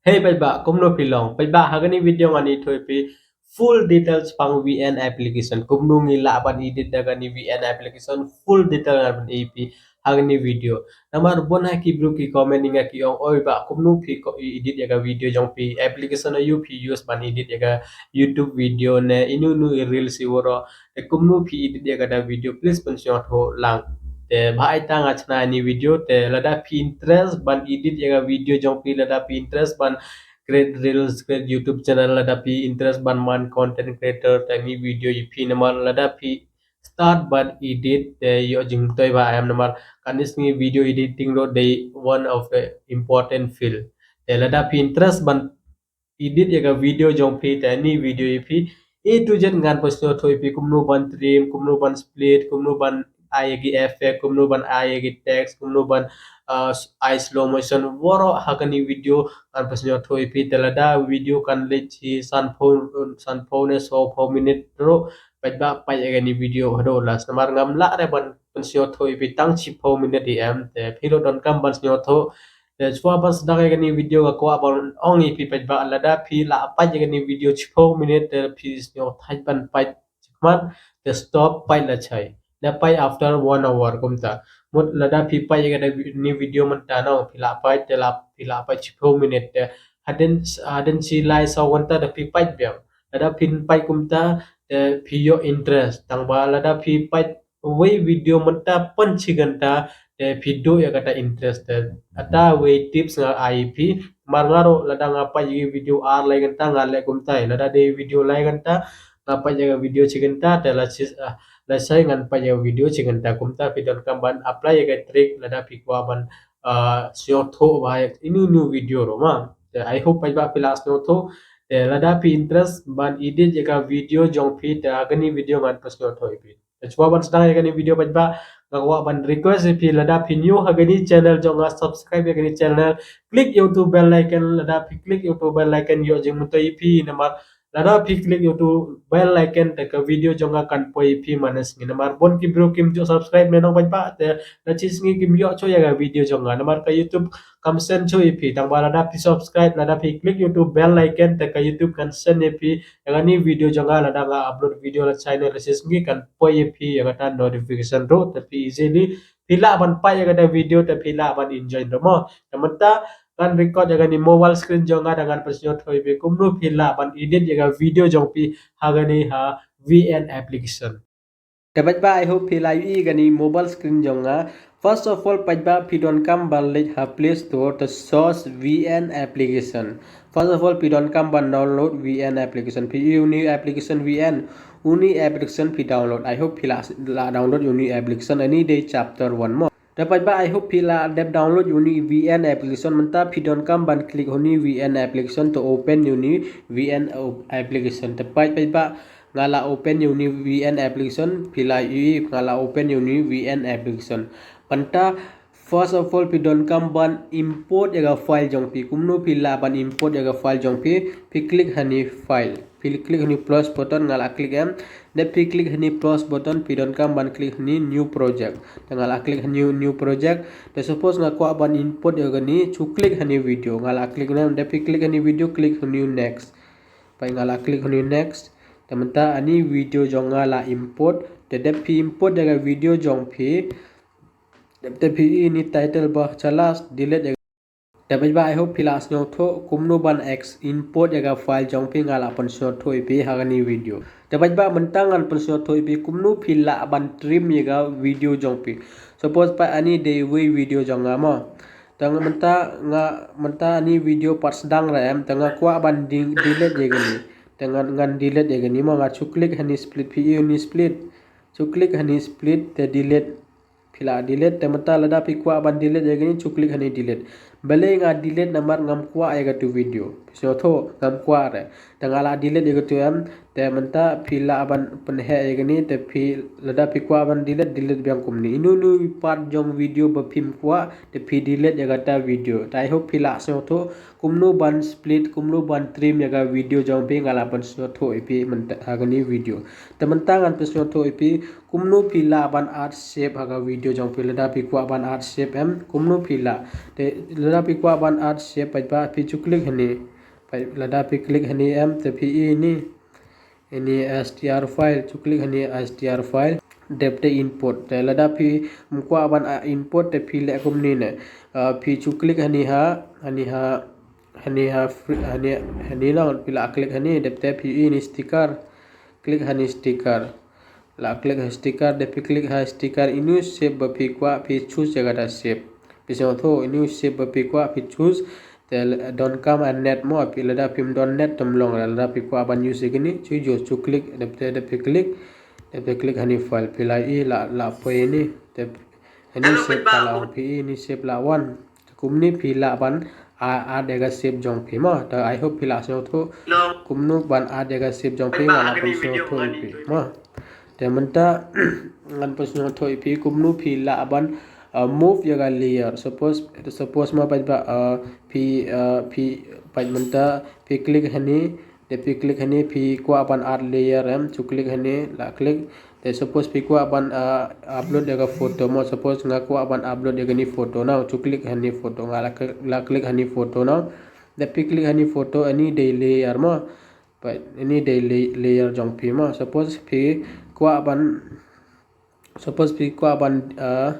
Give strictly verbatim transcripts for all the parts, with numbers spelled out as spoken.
Hey paidbah, kumno phi long? Paidbah, ha kani video ngan ïathuh ïa phi full details shaphang V N application. Kumno ngi lah ban edit da kani V N application, full detail ngan pyni ïa phi ha kani video. Namar bun ha ki briew ki comment ïa nga, ki ong, "Oi bah, kumno phi ko edit ïa ka video jong phi? Application aïu phi use ban edit ïa ka YouTube video ne inu inu i reels i waroh? Te kumno phi edit ïa kata video? Please pynsngewthuh lang." Te bha ai ta nga chna ïa kani video. Te lada phi interest ban edit ïa ka video jong phi, lada phi interest ban create reels, create YouTube channel, lada phi interest ban man content creator, te kani video ïa phi. Namar lada phi start ban edit te ïoh jingmyntoi bha em, namar kani sngi video editing ruh dei one of the important field. Te lada phi interest ban edit ïa ka video jong phi, te kani video ïa phi. A to Z ngan pynsngewthuh ïa phi kumno ban trim, kumno ban split, kumno ban ai ïa ki effect, kumno ban ai ïa ki text, kumno ban, uh, ai slow motion, waroh ha kani video ngan pynsngewthuh ïa phi. Te lada video kan leh shi sanphew, sanphew ne sawphew minit ruh, paidbah, peit ïa kani video haduh last. Namar ngam lah re ban pynsngewthuh ïa phi tang shiphew minit em, te phi ruh donkam ban sngewthuh. Te shuwa ban sdang ïa kani video nga kwah ban ong ïa phi paidbah, lada phi lah peit ïa kani video shiphew minit te phi sngewthait ban peit shakhmat, te stop, peit lashai. Da peit after one hour kumta. Mut lada phi peit ïa kani video mynta, no, phi lah peit, te lah, phi lah peit shiphew minit te hadien, hadien shi lai saw kynta te phi peit biang. Lada phin peit kumta te phi ïoh interest. Tangba lada phi peit wei video mynta pyn shi kynta te phi duh ïa kata interest. Te kata wei tips nga ai ïa phi. Namar nga ruh lada nga peit ïa video ar lai kynta nga leh kumta. Lada dei video lai kynta nga peit ïa video shi kynta, te lashai, ah, lashai ngan peit ïa video shi kynta. Kumta phi donkam ban apply ïa ka trick lada phi kwah ban, ah, sngewthuh bha ïa inu inu video ruh ma. Te I hope paidbah phi lah sngewthuh. Te lada phi interest ban edit ïa ka video jong phi, te ha kani video ngan pynsngewthuh ïa phi. Te shuwa ban sdang ïa kani video paidbah, nga kwah ban request ïa phi, lada phi new ha kani channel jong nga, subscribe ïa kani channel, click ïa utu bell icon. Lada phi click ïa utu bell icon ïoh jingmyntoi ïa phi, namar lada phi click ïa utu bell icon te ka video jong nga kan poi ïa phi man la ka sngi. Namar bun ki briew kim ju subscribe ne nong paidbah, te la shi sngi kim ïoh shuh ïa ka video jong nga. Namar ka YouTube kam send shuh ïa phi. Tangba lada phi subscribe, lada phi click ïa utu bell icon, te ka YouTube kan send ïa phi ïa kani video jong nga. Lada nga upload video lashai ne la shi sngi kan poi ïa phi ïa kata notification ruh, te phi easily phi lah ban peit ïa kata video, te phi lah ban enjoy ruh mo. Te mynta ngan record ïa kani mobile screen jong nga, te ngan pynsngewthuh ïa phi kumno phi lah ban edit ïa ka video jong phi ha kani ha V N application. Te paidbah, I hope phi la ïohi ïa kani mobile screen jong nga. First of all paidbah, phi donkam ban leit ha Play Store te search V N application. First of all phi donkam ban download V N application. Phi ïohi uni application V N, uni application phi download. I hope phi la, la download uni application. Ani dei chapter one mo. Te paidbah, I hope phi la dep download uni V N application. Mynta phi donkam ban click uni V N application, te open uni V N application. Te paidbah, nga la open uni V N application, phi la ïohi nga la open uni V N application. Mynta first of all phi donkam ban import ïa ka file jong phi. Kumno phi lah ban import ïa ka file jong phi? Phi click hani file. Phi click hani plus button, nga la click em. Dep phi click hani plus button, phi donkam ban click hani new project. Te nga la click hani new project. Te suppose nga kwah ban import ïa kani, shu click hani video. Nga la click ne em. Dep phi click hani video, click hani next. Peit nga la click hani next. Te mynta ani video jong nga la import. Te dep phi import ïa ka video jong phi, te phi ïohi ni title ba shala delete ïa. Te paidbah, I hope phi la sngewthuh kumno ban ex import ïa ka file jong phi. Nga la pynsngewthuh ïa phi ha kani video. Te paidbah, mynta ngan pynsngewthuh ïa phi kumno phi lah ban trim ïa ka video jong phi. Suppose pat ani dei wei video jong nga mo. Te nga mynta, nga mynta ani video pat sdang re em, te nga kwah ban di-, delete ïa kani. Te ngan, ngan delete ïa kani mo. Nga shu click hani split, phi ïohi ni split. Shu click hani split te delete. Phi la delete. Te mynta lada phi kwah ban delete ïa kani, shu click hani delete. Balei nga delete? Namar ngam kwah ïa katu video. Phi sngewthuh, ngam kwah re. Te nga la delete ïa katu em, te mynta phi lah ban pynheh ïa kane, te phi lada phi kwah ban delete, delete biang kumne. Ino ino i part jong video ba phim kwah, te phi delete ïa kata video. Te I hope phi lah sngewthuh kumno ban split, kumno ban trim ïa ka video jong phi, nga la pynsngewthuh ïa phi mynta ha kane video. Te mynta ngan pynsngewthuh ïa phi kumno phi lah ban add shape ha ka video jong phi, lada phi kwah ban add shape em, kumno phi lah. Te lada phi kwah ban add shape, paidbah, phi shu click hangne. Pai, lada phi click hangne em, te phi ïohi ine, ine str file, shu click hangne str file. Dep te input, te lada phim kwah ban, ah, input, te phi leh kumne ne. Ah, phi shu click hangne ha, hangne ha, hangne ha free, hangne, hangne lang, phi lah click hangne, dep te phi ïohi ine sticker. Click hangne sticker. Lah click ha sticker, dep phi click ha sticker, ino shape ba phi kwah, phi choose ïa kata shape. Phi sngewthuh, ino shape ba phi kwah, phi choose. Te donkam net mo, phi lada phim don net, te ym long, lada phi kwah ban use ïa kane, shu use, shu click, dep te, dep phi click, dep phi click hangne file, phi lah ïohi, lah, lah poi ine, te hangne shape ka lah wan, phi ïohi ine shape lah wan. Kumne phi lah ban, ah, add ïa ka shape jong phi mo. Te I hope phi lah sngewthuh kumno ban add ïa ka shape jong phi, nga lah pynsngewthuh ïa phi mo. Te mynta ngan pynsngewthuh ïa phi kumno phi lah ban, ah, move ïa ka layer. Suppose, suppose mo paidbah, ah, phi, ah, phi paid mynta phi click hangne, dep phi click hangne, phi kwah ban add layer em, shu click hangne, lah click. Te suppose phi kwah ban, ah, upload ïa ka photo mo, suppose nga kwah ban upload ïa kane photo nang, shu click hangne photo, nga lah, lah click hangne photo nang. Dep phi click hangne photo, ine dei layer mo. Paid, ine dei lay-, layer jong phi mo. Suppose phi kwah ban, suppose phi kwah ban, ah,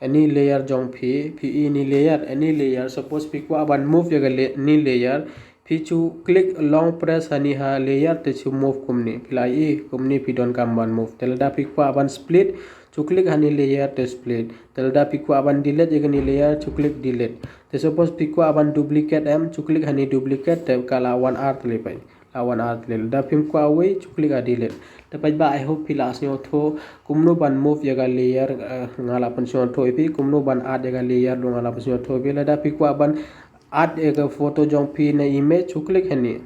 ine layer jong phi, phi ïohi ine layer, ine layer. Suppose phi kwah ban move ïa ka la-, ine layer, phi shu click long press hangne ha layer, te shu move kumne. Phi lah ïohi kumne, phi donkam ban move. Te lada phi kwah ban split, shu click hangne layer, te split. Te lada phi kwah ban delete ïa kane layer, shu click delete. Te suppose phi kwah ban duplicate em, shu click hangne duplicate, te ka lah wan ar tylli paid. Lah wan ar tylli. Lada phim kwah wei, shu click ha delete. Te paidbah, I hope phi lah sngewthuh kumno ban move ïa ka layer, eh, nga lah pynsngewthuh ïa phi, kumno ban add ïa ka layer ruh nga lah pynsngewthuh ïa phi. Lada phi kwah ban add ïa ka photo jong phi na image, shu click hangne.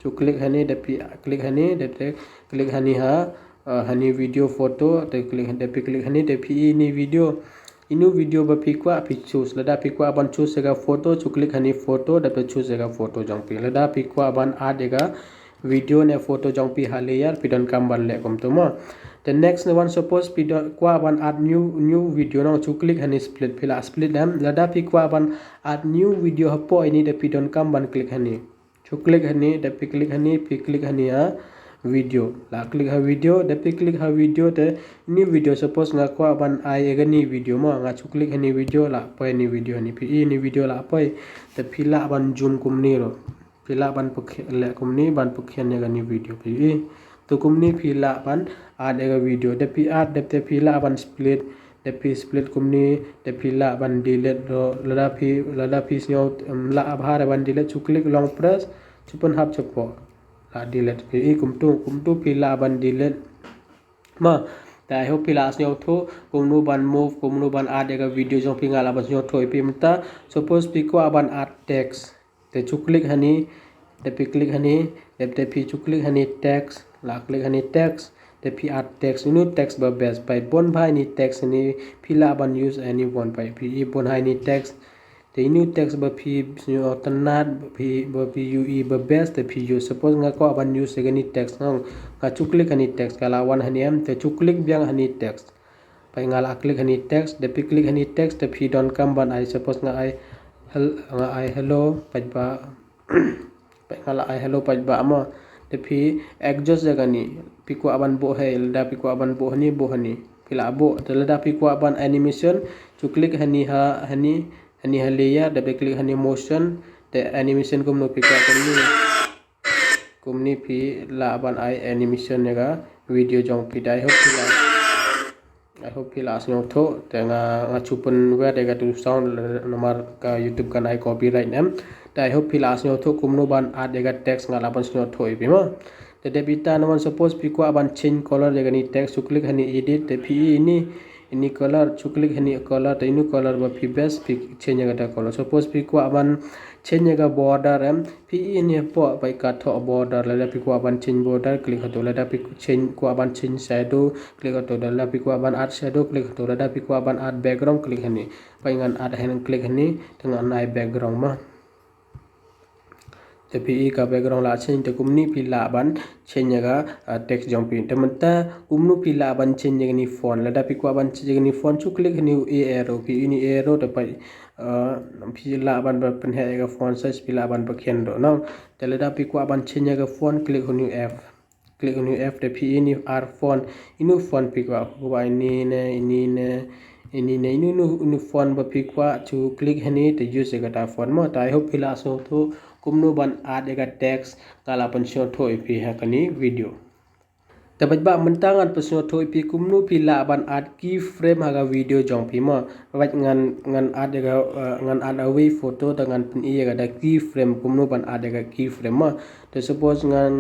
Shu click hangne, dep phi click hangne, dep te click hangne ha, ah, hangne video photo, te click, dep phi click hangne, dep phi ïohi ine video. Ino video ba phi kwah, phi choose. Lada phi kwah ban choose ïa ka photo, shu click hangne photo, dep te choose ïa ka photo jong phi. Lada phi kwah ban add ïa ka video ne photo jong phi ha layer, phi donkam ban leh kumto mo. Te next ne wan, suppose phi don-, kwah ban add new, new video nang, shu click hangne split, phi lah split em. Lada phi kwah ban add new video hapoh ine, dep phi donkam ban click hangne. Shu click hangne, dep phi click hangne, phi click hangne ha video. Lah click ha video, dep phi click ha video, te new video, suppose nga kwah ban ai ïa kane video mo, nga shu click hangne video, lah poi ine video hangne, phi ïohi ine video lah poi. Te phi lah ban zoom kumne ruh. Phi lah ban pyrkhat leh kumne ban pyrkhat ïa kane video, phi ïohi. Te kumne phi lah ban add ïa ka video. Dep phi add, dep te phi lah ban split. Dep phi split kumne, dep phi lah ban delete ruh. Lada phi, lada phi sngew, em, lah bha ban delete, shu click long press, shu pynhap shapoh. Lah delete. Phi ïohi kumto, kumto phi lah ban delete. Mo, te I hope phi lah sngewthuh kumno ban move, kumno ban add ïa ka video jong phi, nga lah ban sngewthuh ïa phi mynta. Suppose phi kwah ban add text. Te shu click hangne, dep phi click hangne, dep te phi shu click hangne text, lah click hangne text, te phi add text, ino text ba best paid, bun bha ine text hangne, phi lah ban use any one paid, phi ïohi bun bha ine text. Te ino text ba phi sngewtynnat, ba phi, ba phi ïohi ba best, te phi use. Suppose nga kwah ban use ïa kane text, nga, nga shu click hangne text, ka lah wan hangne em, te shu click biang hangne text. Paid nga lah click hangne text, dep phi click hangne text, dep phi donkam ban ai, suppose nga ai hel-, nga ai hello, paidbah. Paid nga lah ai hello paidbah mo. Dep phi adjust ïa kane, phi kwah ban buh hei, lada phi kwah ban buh hangne, buh hangne. Phi lah buh, te lada phi kwah ban animation, shu click hangne ha, hangne, hangne ha layer, dep phi click hangne motion, te animation kumno phi kwah kumne. Kumne phi lah ban ai animation ïa ka video jong phi. Te I hope phi lah, I hope phi lah sngewthuh. Te nga, nga shu pynwit ïa katu sound namar ka YouTube kan ai copyright em. Te I hope phi lah sngewthuh kumno ban add ïa ka text, nga lah ban sngewthuh ïa phi mo. Te dep ita, ne wan suppose phi kwah ban change color ïa kane text, shu click hangne edit, te phi ïohi ine Ini color, chu click hani color, te inu color ba phi best phi change ïa kata color. Suppose phi kwah ban change ïa ka border em, phi i ni hapoh peit ka thoh border, lada phi kwah ban change border, click hato, lada phi change, kwah ban change shadow, click hato, lada phi kwah ban add shadow, click hato, lada phi kwah ban add background, click hani. Peit ngan add hani, click hani, te ngan ai background ma. Te phi i ka background la change, te kumni phi lah ban change ïa ka, ah, text jong phi. Te mynta kumno phi lah ban change ïa kani font. Lada phi kwah ban change ïa kani font, chu click hani u arrow, phi i ni arrow, te peit, ah, phi lah ban ba pynheh ïa ka font size, phi lah ban ba khian doh nong. Te lada phi kwah ban change ïa ka font, click hani u F. Click hani u F, te phi i ni ar font. Inu font phi kwah, kwah ini ne, ini ne, ini ne, inu, inu, inu font ba phi kwah, chu click hani te use ïa kata font ma. Te I hope phi la sngewthuh kumno ban add ïa ka text, nga la pynsngewthuh ïa phi ha kani video. Te bad ba mynta ngan pynsngewthuh ïa phi kumno phi lah ban add keyframe ha ka video jong phi ma. Bad ngan, ngan add ïa ka, eh, ngan add away photo, te ngan pyni ïa kata keyframe, kumno ban add ïa ka keyframe ma. Te suppose ngan,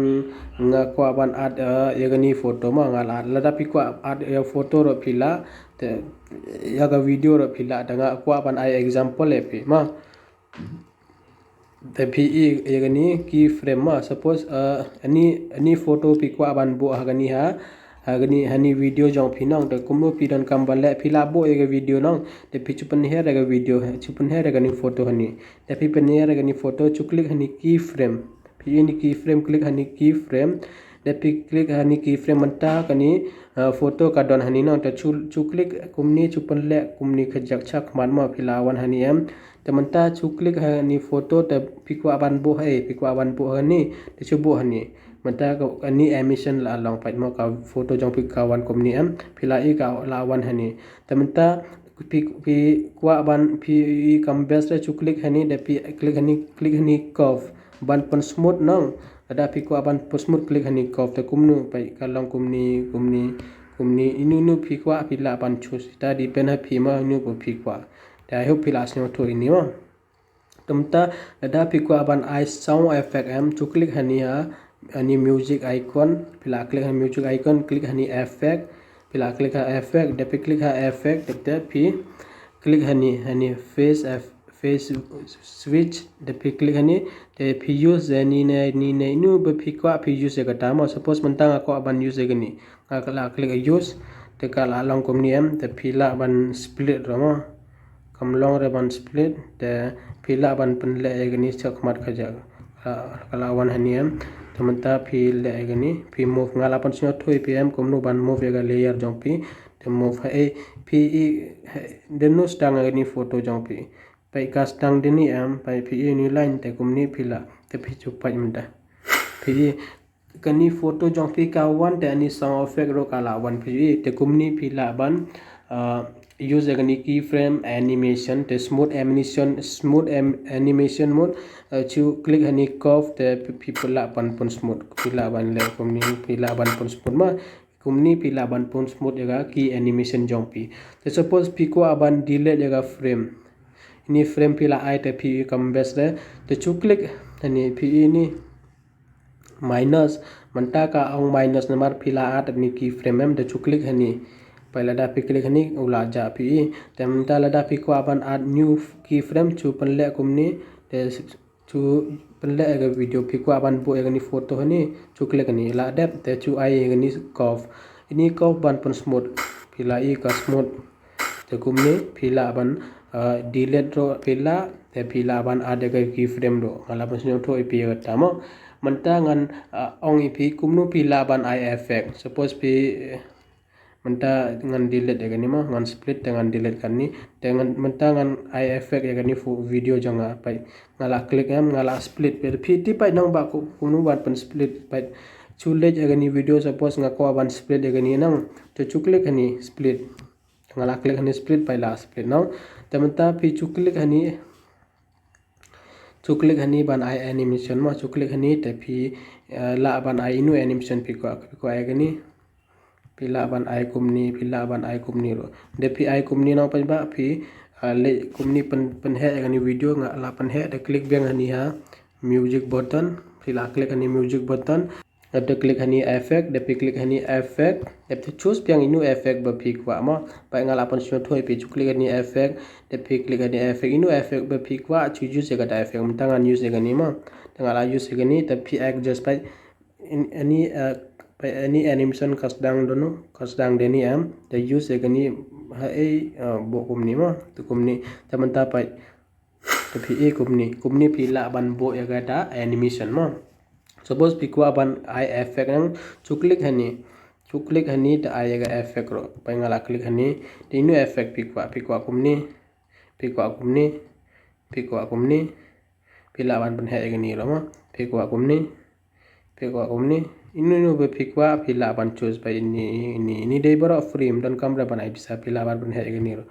nga kwah ban add, eh, ïa kani photo ma, nga la add. Lada phi kwah add ïa photo ruh phi lah, te ïa ka video ruh phi lah, te nga kwah ban ai example ïa phi ma. Te phi i ïa kani keyframe ma. Suppose, eh, ani, ani photo phi kwah ban buh ha kani ha, ha kani, hani video jong phi nong, te kumno phi donkam ban leh, phi lah buh ïa ka video nong, te phi chu pynher ïa ka video, chu pynher ïa kani photo hani. Te phi pynher ïa kani photo, chu click hani keyframe. Phi i ni keyframe, click hani keyframe. Te phi click hani keyframe mynta kani, ah, photo ka don hani nong. Te chu, chu click kumni, chu pynleh kumni ka jak chak man ma, phi lah wan hani em. Te mynta chu click hani photo, te phi kwah ban buh, eh, phi kwah ban buh hani, te chu buh hani. Mynta ka, kani animation la long pat ma, ka photo jong phi ka wan kumni em. Phi lah i ka la wan hani. Te mynta phi, phi kwah ban, phi i kam best re, chu click hani, te phi click hani, click hani curve. Ban pyn smooth nong. Lada phi kwah ban pyn smooth, click hani curve, te kumno peit ka long kumni, kumni, kumni. Inu, inu phi kwah phi lah ban choose. Te depend ha phi ma, inu ba phi kwah. Te I hope phi la sngewthuh ïa ini ma. Te mynta lada phi kwah ban ai sound effect em, chu click hani ha, hani music icon, phi lah click ha music icon, click hani effect, phi lah click ha effect, te phi click ha effect, te, te phi click hani, hani face eff-, face switch, te phi click hani, te phi use ïa ini ne, ini ne, inu ba phi kwah phi use ïa kata ma. Suppose mynta nga kwah ban use ïa kani, nga ka la click use, te ka la long kumni em, te phi lah ban split ruh ma. Kam long re ban split, te phi lah ban pynleh ïa kani shakhmat ka jak. Ka, ka la wan hani em. Te mynta phi leh ïa kani, phi move, nga la pynsngewthuh ïa phi em kumno ban move ïa ka layer jong phi. Te move ha, eh, phi i, he, denu sdang ïa kani photo jong phi. Peit ka sdang deni em, peit phi i ni line, te kumni phi lah, te phi chu peit mynta. Phi i kani photo jong phi ka wan, te ani sound effect ruh ka la wan, phi i, te kumni phi lah ban, ah, use ïa kani keyframe animation, te smooth animation, smooth am-, animation mode, ah, chu click hani curve, te phi, phi lah ban pyn smooth, phi lah ban leh kumni, phi lah ban pyn smooth ma. Kumni phi lah ban pyn smooth ïa ka key animation jong phi. Te suppose phi kwah ban delete ïa ka frame. Ini frame phi lah ai, te phi i kam best re. Te chu click hani phi i ni minus. Mynta ka ong minus namar phi la add ani keyframe em, te chu click hani. Peit lada phi click hani u la jah phi i. Te mynta lada phi kwah ban add new keyframe, chu pynleh kumni. Te chu pynleh ïa ka video, phi kwah ban buh ïa kani photo hani, chu click hani, la dep, te chu ai ïa kani curve. Ini curve ban pyn smooth, phi lah i ka smooth. Te kumni phi lah ban, ah, delete ruh phi lah, te phi lah ban add ïa ka keyframe ruh. Nga la pynsngewthuh ïa phi ïa kata mo. Mynta ngan, ah, ong ïa phi kumno phi lah ban ai effect. Suppose phi, eh, Mynta ngan delete ïa kani mo, ngan split te ngan delete kani. Te ngan, mynta ngan ai effect ïa kani fu-, video jong nga, peit. Nga la click em, nga la split. Peit phi tip peit nang ba ku, kumno ban pyn split, peit. Chu leh ïa kani video, suppose nga kwah ban split ïa kani nang. Te chu click hani split. Nga la click hani split, peit la split nang. Te mynta phi chu click hani Chu click hani ban ai animation mo, chu click hani te phi, eh, lah ban ai inu animation phi kwah, phi kwah ai kani. Phi lah ban ai kumni, phi lah ban ai kumni ruh. Te phi ai kumni nang pynba phi, eh, leh kumni pyn, pynheh ïa kani video nga la pynheh, te click biang hani ha music button, phi lah click hani music button. Dep te click hani effect, dep te click hani effect, dep te choose biang inu effect ba phi kwah mo. Peit nga la pynsngewthuh ïa phi, chu click hani effect, dep te click hani effect, inu effect ba phi kwah, chu use ïa kata effect. Mynta ngan use ïa kane mo. Te nga la use ïa kane, te phi adjust peit, in, any, uh, peit any animation ka sdang dono, ka sdang deni em, te use ïa kane, ha ei, uh, buh kumne mo, te kumne, te mynta peit, te phi i kumne, kumne phi lah ban buh ïa kata animation mo. Suppose phi kwah ban ai effect nang, chu click hani, chu click hani te ai ïa ka effect ruh. Peit nga la click hani, te inu effect phi kwah, phi kwah kumne, phi kwah kumne, phi kwah kumne, phi lah ban pynheh ïa kane ruh mo, phi kwah kumne, phi kwah kumne, inu inu ba phi kwah phi lah ban choose peit, ini, ini, ini dei baroh free, ym donkam re ban ai pisa, phi lah ban pynheh ïa kane ruh.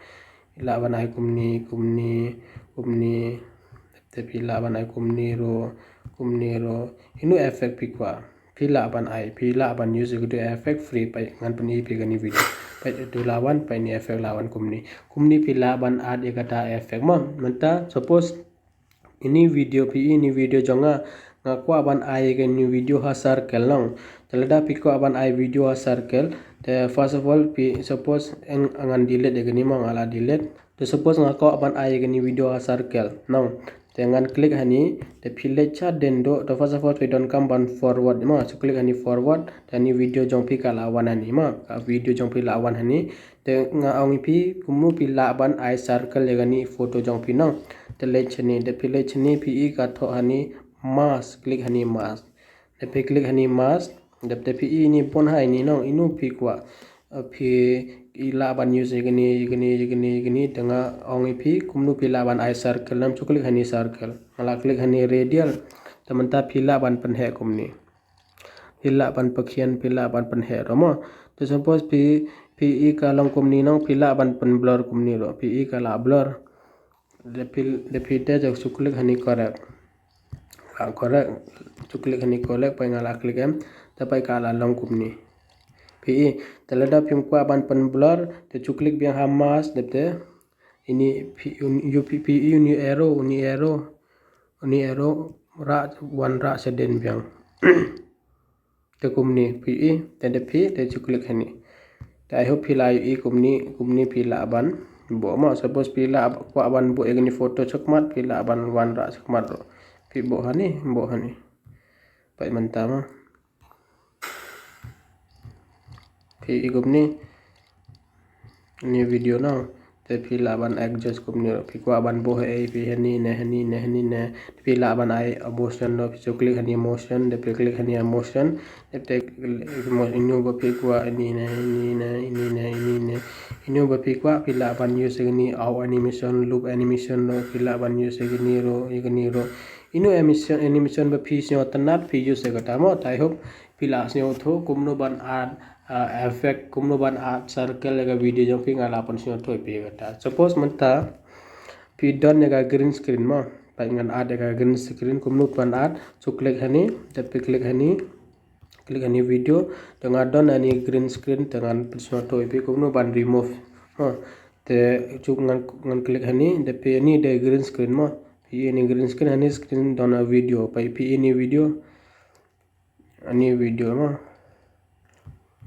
Phi lah ban ai kumne, kumne, kumne, te phi lah ban ai kumne ruh, kumne ruh. Inu effect phi kwah, phi lah ban ai, phi lah ban use ïa kito effect free, peit ngan pyni ïa phi kane video. Peit ito lah wan, peit ini effect lah wan kumne. Kumne phi lah ban add ïa kata effect mo. Mynta suppose ini video phi, ini video jong nga, nga kwah ban ai ïa kane video ha circle nang. Te lada phi kwah ban ai video ha circle, te first of all phi, suppose ngan delete ïa kane mo, nga la delete. Te suppose nga kwah ban ai ïa kane video ha circle nang. Te ngan click hani, te phi leit sha dien doh, te first of all phi donkam ban forward mo, chu click hani forward, te ini video jong phi ka la wan hani mo, ka video jong phi la wan hani. Te nga ong ïa phi kumno phi lah ban ai circle ïa kane photo jong phi nang. Te leit shane, te phi leit shane phi i ka thoh hani mask, click hani mask. Te phi click hani mask, dep te phi i ini pon hai ni nang, inu phi kwah. Uh, phi i lah ban use ïa kane, ïa kane, ïa kane, ïa kane, te nga ong ïa phi kumno phi lah ban ai circle nang, chu click hani circle. Nga la click hani radial, te mynta phi lah ban pynheh kumne. Phi lah ban pynkheiñ, phi lah ban pynheh ruh mo. Te suppose phi, phi i ka long kumne nang, phi lah ban pynblur kumne ruh, phi i ka la blur. Dep phi, dep phi te chu click hani correct. La correct, chu click hani correct, peit nga la click em, te peit ka la long kumne. Phi i, te lada phim kwah ban pynblur, te chu click biang ha mask, dep te ini phi, un, yu phi, phi i uni arrow, uni arrow, uni arrow rah, wan rah sha dien biang. Te kumne phi i, te dep phi, te chu click hani. Te I hope phi la ïohi kumne, kumne phi lah ban buh mo. Suppose phi lah kwah ban buh ïa kane photo shakhmat, phi lah ban wan rah shakhmat ruh. Phi buh hani, buh hani. Peit mynta mo. Phi i kumne. Ini video nang. Te phi lah ban adjust kumne ruh. Phi kwah ban buh ei phi hani ne, hani ne, hani ne. Te phi lah ban ai motion ruh, phi chu click hani motion, te phi click hani motion. Te te mo-, inu ba phi kwah, ini ne, ini ne, ini ne, ini ne. Inu ba phi kwah phi lah ban use ïa kane au animation, loop animation ruh, phi lah ban use ïa kane ruh, ïa kane ruh. Inu animation, animation ba phi sngewtynnat phi use ïa kata mo. Te I hope phi la sngewthuh kumno ban add, uh, effect, kumno ban add circle ïa ka video jong phi, nga la pynsngewthuh ïa phi ïa kata. Suppose mynta phi don ïa ka green screen mo, peit ngan add ïa ka green screen, kumno ban add, chu click hani, te phi click hani, click hani video, te nga don ani green screen, te ngan pynsngewthuh ïa phi kumno ban remove mo. Te chu ngan, ngan click hani, te phi ini dei green screen mo, phi ini green screen, ani screen don a video, peit phi ini video. Ani video mo.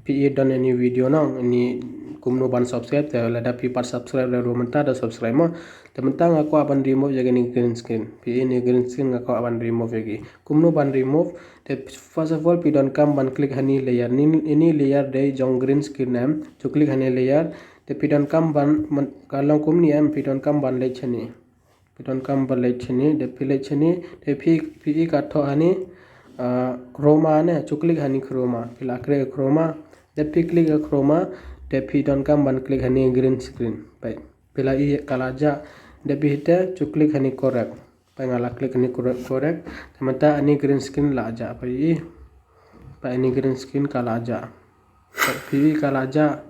Phi i don ani video nang, ini kumno ban subscribe, te lada phi pat subscribe lada mynta da subscribe mo. Te mynta nga kwah ban remove ïa kane green screen. Phi i ini green screen nga kwah ban remove ïa ki. Kumno ban remove, te first of all phi donkam ban click hani layer. Ini, ini layer dei jong green screen em. Chu click hani layer. Te phi donkam ban, man, ka long kumne em, phi donkam ban leit shane. Phi donkam ban leit shane, dep phi leit shane, te phi, phi i ka thoh hani, ah, chroma ne, chu click hani chroma. Phi la khreh chroma, dep phi click ha chroma, te phi donkam ban click hani green screen. Peit, phi la i ka la jah, dep phi te chu click hani correct. Peit nga la click hani correct, correct. Te mynta ani green screen la jah, peit i. Peit ani green screen ka la jah. Phi i ka la jah.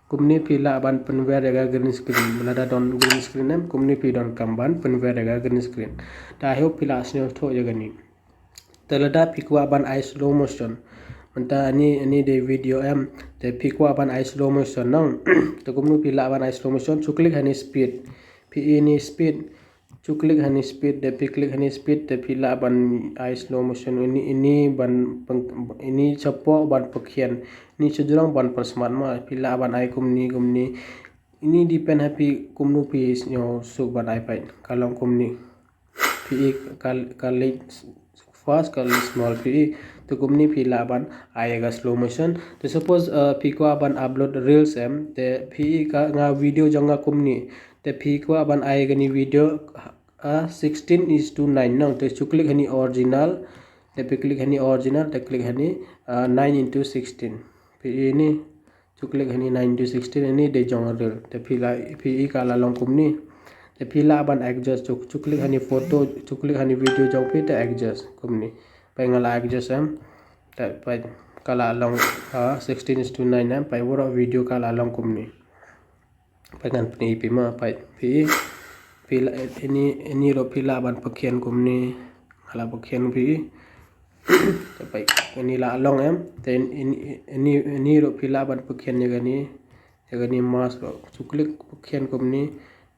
Kumne phi lah ban pynwer ïa ka green screen. Lada don green screen em, kumne phi donkam ban pynwer ïa ka green screen. Te I hope phi la sngewthuh ïa kane. Te lada phi kwah ban ai slow motion. Mynta ani, ani dei video em. Te phi kwah ban ai slow motion nang. Te kumno phi lah ban ai slow motion. Chu click hani speed. Phi i ini speed. Shu click hani speed, te phi click hani speed, te phi lah ban ai slow motion, ini, ini ban peng-, ini shapoh ban pynkhian, ini shajrong ban pynsmart mo, phi lah ban ai kumni, kumni. Ini depend ha phi kumno phi sngewsuk ban ai pat, ka long kumni. Phi i ka, ka leh fast, ka leh small phi i. Te kumni phi lah ban ai ka slow motion. Te suppose, uh, phi kwah ban upload reels em, te phi i ka nga video jong nga kumni. Te phi kwah ban ai kani video, uh, sixteen is to nine nang. Te shu click hani original. Te phi click hani original, te click hani, uh, nine into sixteen. Phi i ini, shu click hani nine into sixteen, ini dei jong reel. Te phi la, phi i ka la long kumni. Te phi lah ban adjust, shu, shu click hani photo, shu click hani video jong phi, te adjust kumni. Peit nga la adjust em. Te peit ka la long, ah, sixteen is to nine em. Peit waroh video ka la long kumni. Peit ngan pyni phi mo, peit phi i. Phi la, ini, ini ruh phi lah ban pynkhian kumni. Nga la pynkhian phi i. Te peit, ini la long em. Te ini, ini, ini ruh phi lah ban pynkhian ïa kani. Ïa kani mask ruh. Shu click pynkhian kumni.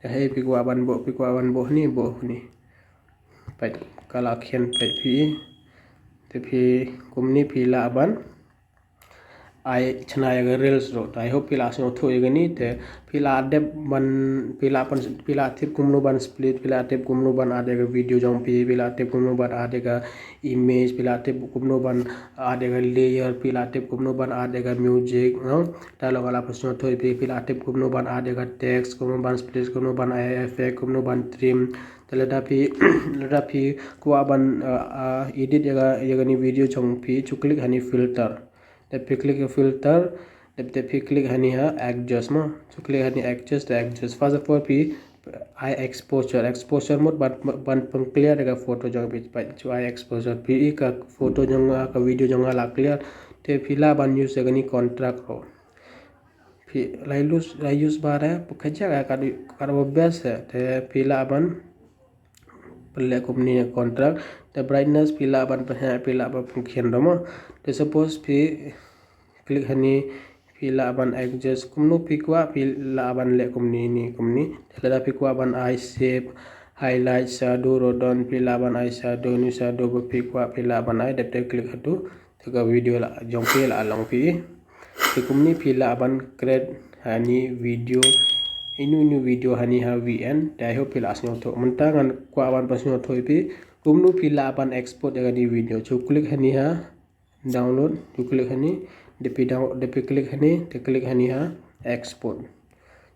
Te hei phi kwah ban buh, phi kwah ban buh hani, buh hani. Peit, ka la khian peit phi i. Te phi kumni phi lah ban ai chna ïa ka reels ruh. Te I hope phi la sngewthuh ïa kani, te phi la dep ban, phi la pyn, phi la tip kumno ban split, phi la tip kumno ban add ïa ka video jong phi, phi la tip kumno ban add ïa ka image, phi la tip kumno ban add ïa ka layer, phi la tip kumno ban add ïa ka music, no? Te long nga la pynsngewthuh ïa phi, phi la tip kumno ban add ïa ka text, kumno ban split, kumno ban ai effect, kumno ban trim. Te lada phi, lada phi kwah ban, uh, uh, edit ïa ka, ïa kani video jong phi, shu click hani filter. Te phi click filter, te, te phi click hani ha adjust mo. Shu click hani adjust, te adjust. First of all phi ai exposure, exposure mode ban, ban pyn clear ïa ka photo jong phi, peit shu ai exposure. Phi i ka photo jong nga, ka video jong nga la clear. Te phi lah ban use ïa kani contrast ruh. Phi la use, la use ba re, phi ka jaka ka, ka ba best eh. Te phi lah ban pynleh kumni contrast, te brightness phi lah ban pynheh, phi lah ban pynkhian ruh mo. Te suppose phi click hani, phi lah ban adjust kumno phi kwah, phi lah ban leh kumni ni, kumni. Te lada phi kwah ban ai shape, highlight, shadow ruh don, phi lah ban ai shadow, ni shadow ba phi kwah phi lah ban ai, dep te click hatu. Te ka video la jong phi la long phi. Te kumni phi lah ban create hani video, inu inu video hani ha V N. Te I hope phi la sngewthuh. Mynta ngan kwah ban pynsngewthuh ïa phi kumno phi lah ban export ïa kani video. Shu click hani ha download, shu click hani, te phi down, te phi click hani, te click hani ha export.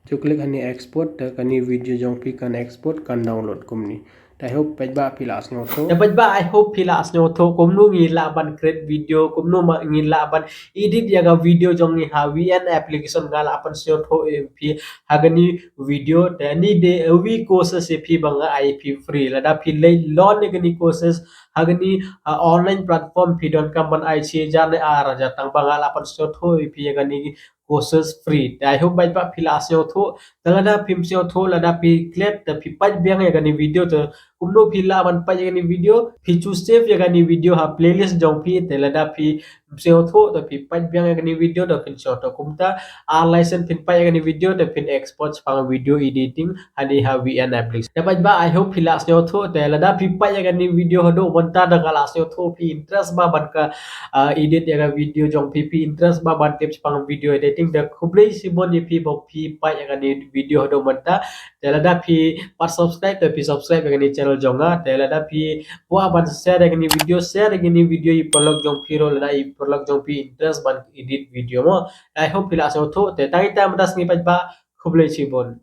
Shu click hani export, te kani video jong phi kan export, kan download kumni. Te I hope paidbah phi la sngewthuh. Te paidbah, I hope phi la sngewthuh kumno ngi lah ban create video, kumno ma ngi lah ban edit ïa ka video jong ngi ha V N application nga la pynsngewthuh ïa phi ha kani video. Te ni dei wi courses ïa phi ba nga ai phi free. Lada phi leh lon ïa kani courses ha kani, uh, online platform phi donkam ban ai shi hajar ne ar hajar tang ba nga la pynsngewthuh ïa phi ïa kani courses free. Te I hope paidbah phi la sngewthuh. Te lada phim sngewthuh, lada phi klet, te phi peit biang ïa kani video, te kumno phi lah ban peit ïa kani video, phi choose save ïa kani video ha playlist jong phi, te lada phi sngewthuh, te phi peit biang ïa kani video, te phin sngewthuh. Kumta ar lai sien phin peit ïa kani video, te phin export shaphang video editing hani ha V N application. Te paidbah, I hope phi la sngewthuh, te lada phi peit ïa kani video haduh mynta, te nga la sngewthuh phi interest ba ban ka, uh, edit ïa ka video jong phi, phi interest ba ban tip shaphang video editing, te khublei shibun ïa phi ba phi peit ïa kani video haduh mynta. Te lada phi pat subscribe, te phi subscribe ïa kani channel jong nga. Te lada phi kwah ban share ïa kani video, share ïa kani video ïa i paralok jong phi ruh, lada i paralok jong phi interest ban edit video mo. I hope phi la sngewthuh. Te tang ita mynta sngi paidbah, khublei shibun.